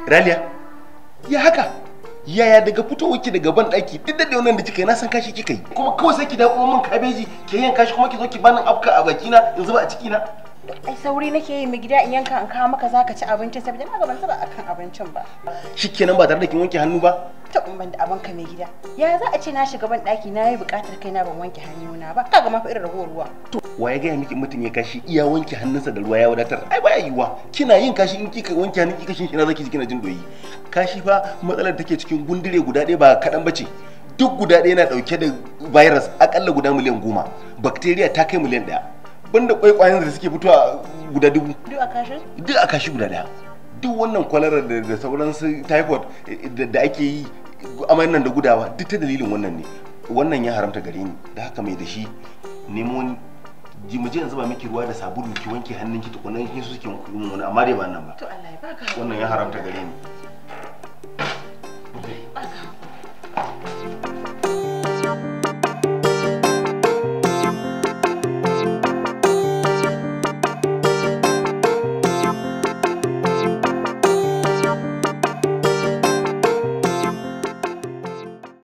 Raliya, ya haka? Yaya daga fitowarki daga ban daki duk da wannan da kika yi na san kashi kika yi. Kuma kawai sai ki dawo min kabeji ki yanka shi kuma ki zo ki bani afka a bakina in zuba a ciki na. Ai sauri nake yi mai gida in yanka in kawo maka zaka ci abincin saboda na ga ban saba akan abincin ba. Shikenan ba tare da kin wanke hannu ba? To in ban da abanka mai gida. Ya za a ce na shiga ban daki na yi bukatar kaina ban wanke hannuna ba. Kaga ma fa irin ragowar ruwa. To wa ya gaya miki mutum ya kashi iya wanke hannunsa da ruwa ya wadatar? Ai baya yiwuwa. Kina yin kashi in kika wanke hannun kika shin ina zaki ji kina jin doyi. Kashi fa matsalar take cikin gundure guda ɗaya ba kaɗan bace. Duk guda ɗaya yana ɗauke da virus akalla guda 10,000,000. Bacteria ta kai 1,000,000. Banda kwaikwayen da suke fitowa guda 1000. Duk a kashi? Duk a kashi guda ɗaya. Duk wannan kwalara da sauran su typhoid da ake yi amai nan da gudawa duk ta dalilin wannan ne. Wannan ya haramta gare ni, da haka mai da shi nemo ni. Ji mu je in zuba miki ruwa da sabulu ki wanke hannunki tukunna kin so ki wanke mun wani amma dai ba nan ba. To Allah ya baka. Wannan ya haramta gare ni.